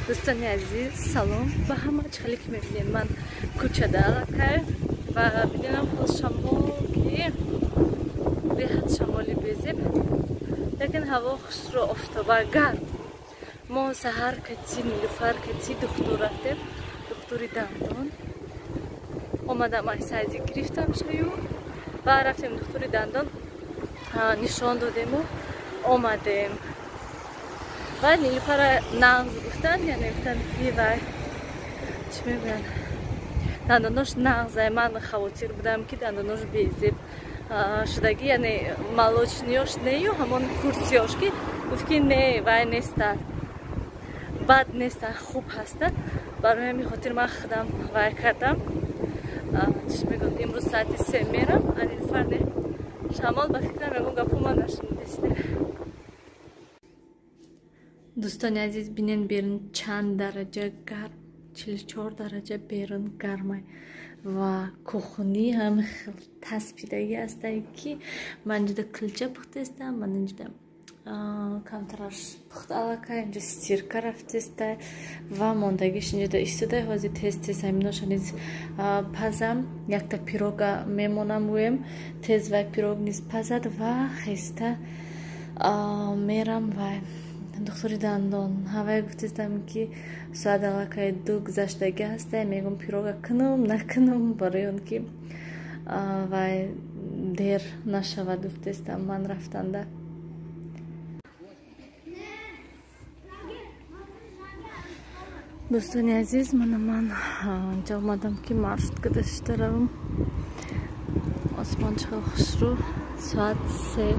Дӯстони азиз, салом ба ҳама. Чӣ хеле ки мебинед, ман кӯчада аллакай ва бинам хел шамол, ки беҳад шамоли безеб, лекин ҳаво хушро, офтоба, гарм. Мо саҳар кати Нилуфар кати духтур рафтем, духтури дандон. Омадам, ай садик гирифтам шаю ва рафтем духтури дандон, нишон додему омадем. Ва Нилуфара нағз гуфтанд, яъне гуфтанд, ки вай чӣ мегӯянд, дандонош нағзай. Ман хавотир будам, ки дандонош безеб шудагӣ, яъне молочный ёш нею ҳамон курсиёш, ки гуфт, ки не, вай нестанд, бад нестанд, хуб ҳастанд. Барои ҳамин хотир ман худам вай кардам, чӣ мегӯям, имрӯз соати 3 мерам. А Нилуфар не, шамол, ба фикрам, ягон гапо ман нашунидистем. Дӯстони азиз, бинен, берун чанд дараҷа гарм, 44 дараҷа берун гармай ва кухни ҳам хел таспидагӣ ҳастай, ки ман инҷода кулча пухтестам, ман инҷода камтараш пухт аллакай, инҷо стирка рафтестай ва мондагиш инҷода истодай. Ҳозир тез тез ҳаминоша низ пазам, якта пирога мемонам, гӯем, тез вай пирог низ пазад ва хеста мерам вай духтури дандон. Ҳавай гуфтестам, ки соат аллакай 2 гузаштагӣ ҳастай. Мегӯм, пирога кунум, накунум, барои он ки вай дер нашавад, гуфтестам ман рафтанда. Дӯстони азиз, мана ман инҷа омадам, ки маршрутка дошта равам. Осмон чӣ хел хушрӯ, соат 3,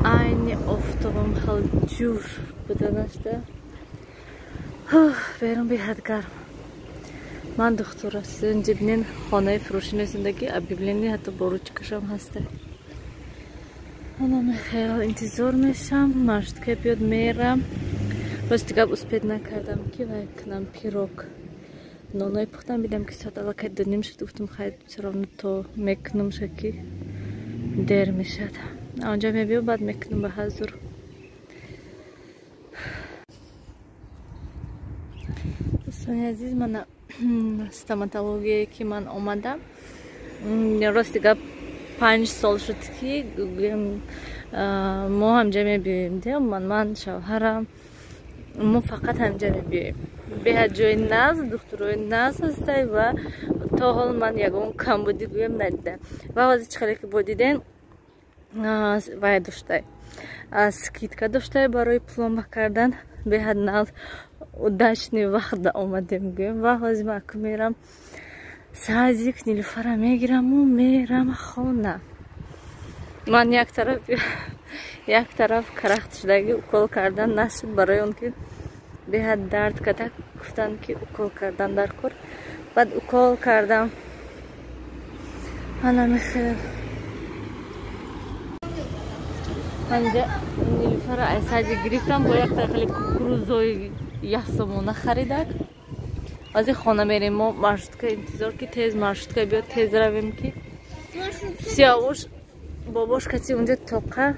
айни офтобам хел ҷур буданашда. Берун беҳад гарм. Ман духтур аст, инҷа бинен, хонаи фурӯшӣ нестиндаги, объявление ҳатто бо ручкашам ҳаста. Ана хел интизор мешам, маршрутка биёд, мерам. Рости гап, успеть накардам, ки вай кунам пирог. Ноной пухтам, бидам, ки соат аллакай 2:30 шуд. Гуфтам, хайр, всё равно то мекунам ша, ки дер мешад. Онҷа мебиём, баъд мекунам ба ҳазур. Дӯстони азиз, мана стоматологияе, ки ман омадам. Рости гап, 5 сол шуд, ки мо ҳамҷа мебиёем. Ман, шавҳарам, мо фақат ҳамҷа мебиёем. Беҳад ҷои нағз, духтурои нағз ҳастай ва то ҳол ман ягон камбудӣ, гӯем, надидам. Ва ҳозир чӣ хеле ки бо диден, вай доштай, скидка доштай барои пломба кардан. Беҳад нағз, удачный вақт омадем, гӯем. Ва ҳозир ман аку мерам садик, Нилуфара мегираму мерам хона. Ман як тараф карахт шудагӣ, укол кардан нашуд, барои он ки беҳад дард карда. Гуфтанд, ки укол кардан дар кор, баъд укол кардам. Ана мехел манҷа Нилуфара ай садик гирифтам, бо якта хеле кукурузои 1 сомона харидак. Ҳозир хона мерем. Мо маршрутка интизор, ки тез маршрутка биёд, тез равем, ки Сиёвуш бобош кати унҷа тоқа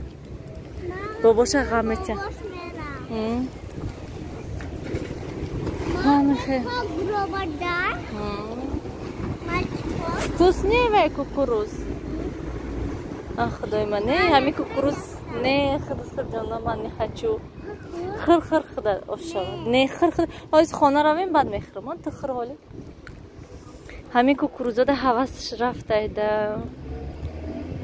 бобоша ғам метия. Мерам. Ҳамихе. Гробада. Вкусный вай кукуруз. А худои ман, не, ҳами кукуруз не, хир ҷона, ман не хочу. Хир, хир, худа ошавад. Не, хир, хир. Ҳозир хона равем, баъд мехӯрам. Ту хир ҳоли. Ҳамин кукурузода ҳавасш рафтайда.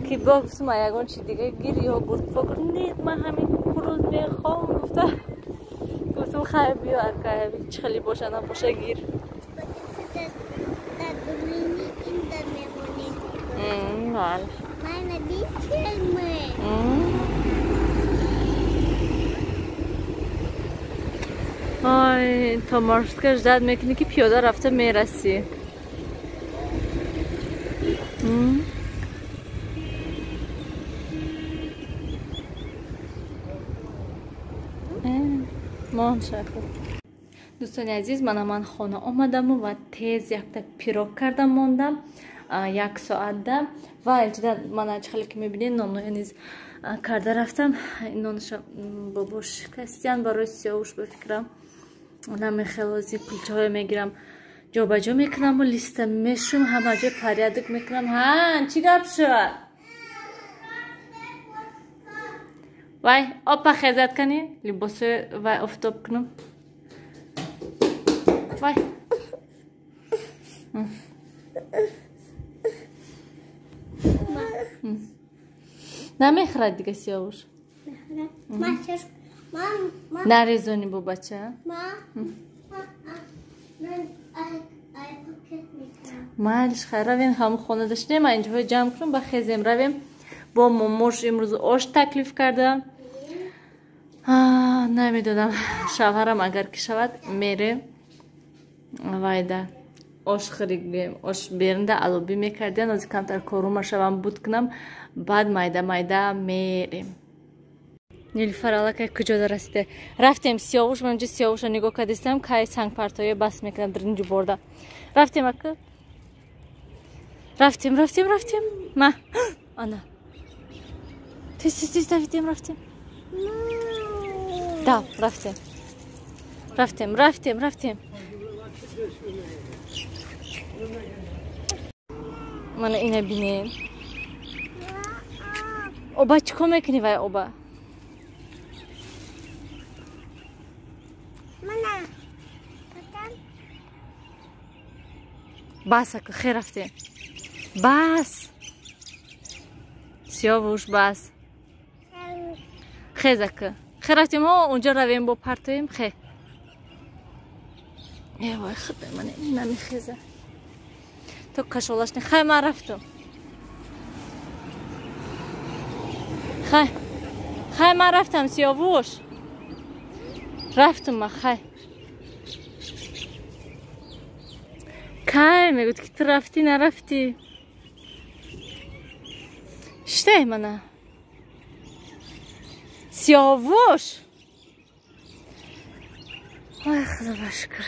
Ки бо гуфтум, ягон чи дига гир, йогурт богур. Не, ман ҳамин кукуруз мехоҳам, гуфта. Гуфтум, хайр, биё, ака, чӣ хеле боша набоша, гир. Дар думини инда мемонӣ. Бале. Мана бичелме. Ой, то маршрутка ждать мекунӣ, ки пиёда рафта мерасӣ. М? Мон шаху. Дӯстони азиз, мана ман хона омадаму ва тез якта пирог кардам, мондам як соатда. Ва инҷода мана чӣ хеле ки мебинед, ноноя низ карда рафтам. Нонаша бобош кастиян барои Сиёвуш, ба фикрам. Намехелози кулчаҳое мегирам, ҷобаҷо мекунаму листа мешум, ҳама ҷо порядок мекунам. Ҳа, чӣ гап шуд? Вай, опа хезат кани, либосои вай офтоб кунам. Вай. Намехӯрад дига Сиёвуш? Нарезони бо бача? Майлиш, хай равем, ҳамун хона доштем, инҷоҳои ҷамъ кунам, ба хезем равем. Бо момош имрӯз ош таклиф кардам. Намедонам, шавҳарам агар ки шавад мере вайда ош хӯригем, ош берунда алобӣ мекардем, ози камтар корума шавам буд кунам, баъд майда майда мерем. Нилуфар аллакай куҷода расида? Рафтем Сиёвуш, ман инҷо Сиёвушро нигоҳ кардистам, кай сангпартоё бас мекунам дар борда. Рафтем ака? Рафтем, рафтем, рафтем. Ма, ана. Тез, тез, тез давидем, рафтем. Да, рафтем. Рафтем, рафтем, рафтем. Мана ина бинем. Оба чӣ кор мекунӣ вай оба? Бас ака, хе рафтем. Бас. Сиёвуш бас. Хез ака. Хе рафтем, ҳо, онҷо равем бо партоем, хе. Э вай худои ман, намехеза. То кашолаш не. Хай ман рафтам. Хай. Хай ман рафтам Сиёвуш. Рафтам ман, хай. Кай мегӯд ки ту рафтӣ нарафтӣ. Штай мана. Сиёвуш. Ой, худо ба шукр.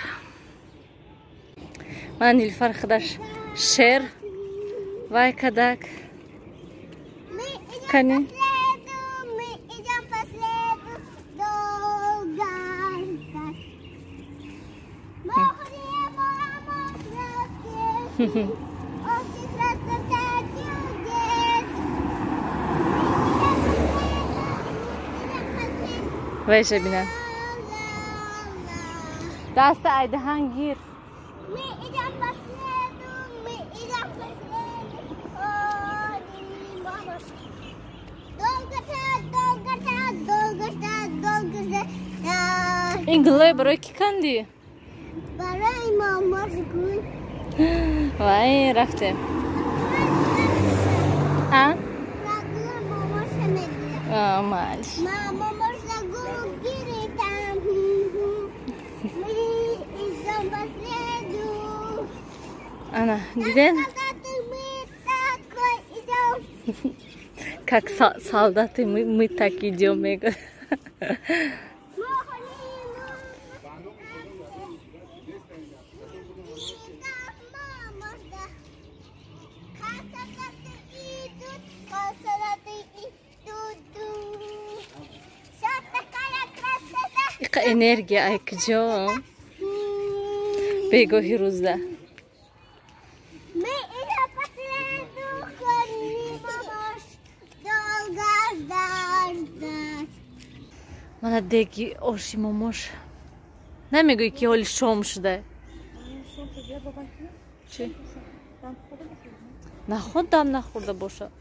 Ман Нилуфар худаш шер вай кадак. Кани? Вайша бина. Даста айдаҳан гир. Ин гулой барои кӣ кандӣ? Барои мамош гул. Вай, рафтем. А? Майлиш. Ана, диден? Как солдаты мы так идем, мегӯяд. Иқа энергия ай куҷо? Бегоҳи рӯзда. Мана деги оши момош. Намегӯӣ ки ҳоли шом шуда? Чӣ? Наход дам нахӯрда бошад.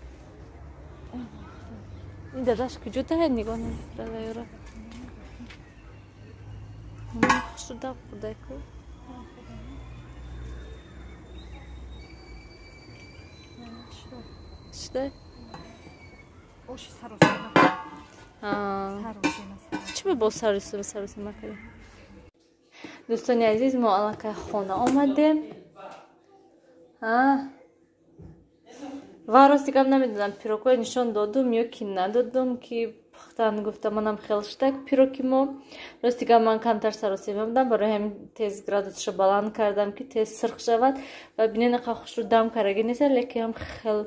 Ин дадаш куҷо даҳад нигоҳ намекунад ёра? Хушрӯ дам хӯрда ку? Шуда? Оши саросема. Чӣ ба боз саросема саросема кардем? Дӯстони азиз, мо аллакай хона омадем. Ва рости гап намедонам, пирогҳои нишон додум ё ки надодум, ки пухтан гуфта манам хел шудак пироги мо. Рости гап ман камтар саросема будам, барои ҳамин тез градусшо баланд кардам, ки тез сирх шавад. Ва бинед, ақа хушрӯ дам кардаги нест, лекин ҳам хел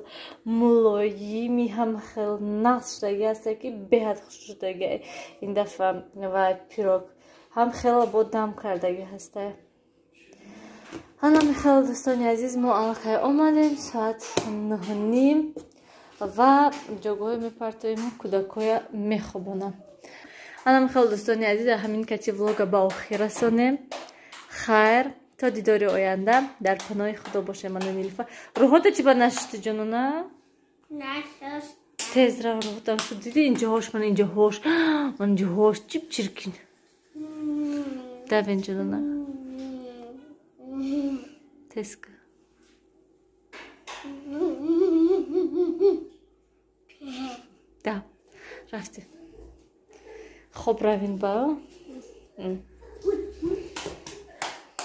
мулоими, ҳам хел нағз шудаги ҳаста, ки беҳад хушрӯ шудаги ин дафъа ва пирог. Ҳам хеле бо дам кардагӣ ҳастай. Ҳанами хеле, дӯстони азиз, мо аллакай омадем, соат 9:30 ва ҷогоҳе мепартоем, кӯдакҳоя мехобонам. Ҳанами хеле, дӯстони азиз, ҳамин кати влога ба охир расонем. Хайр, то дидори оянда, дар паноҳи Худо бошем. Мана Нилуфа, рӯҳота чӣ ба нашишти, ҷонона? Тез рав, рӯҳотам шуд. Диди, инҷоҳош, мана инҷоҳош, мана инҷоҳош чип чиркин. Давен, ҷонона, тез ка. Да, рафтем. Хоб равин ба.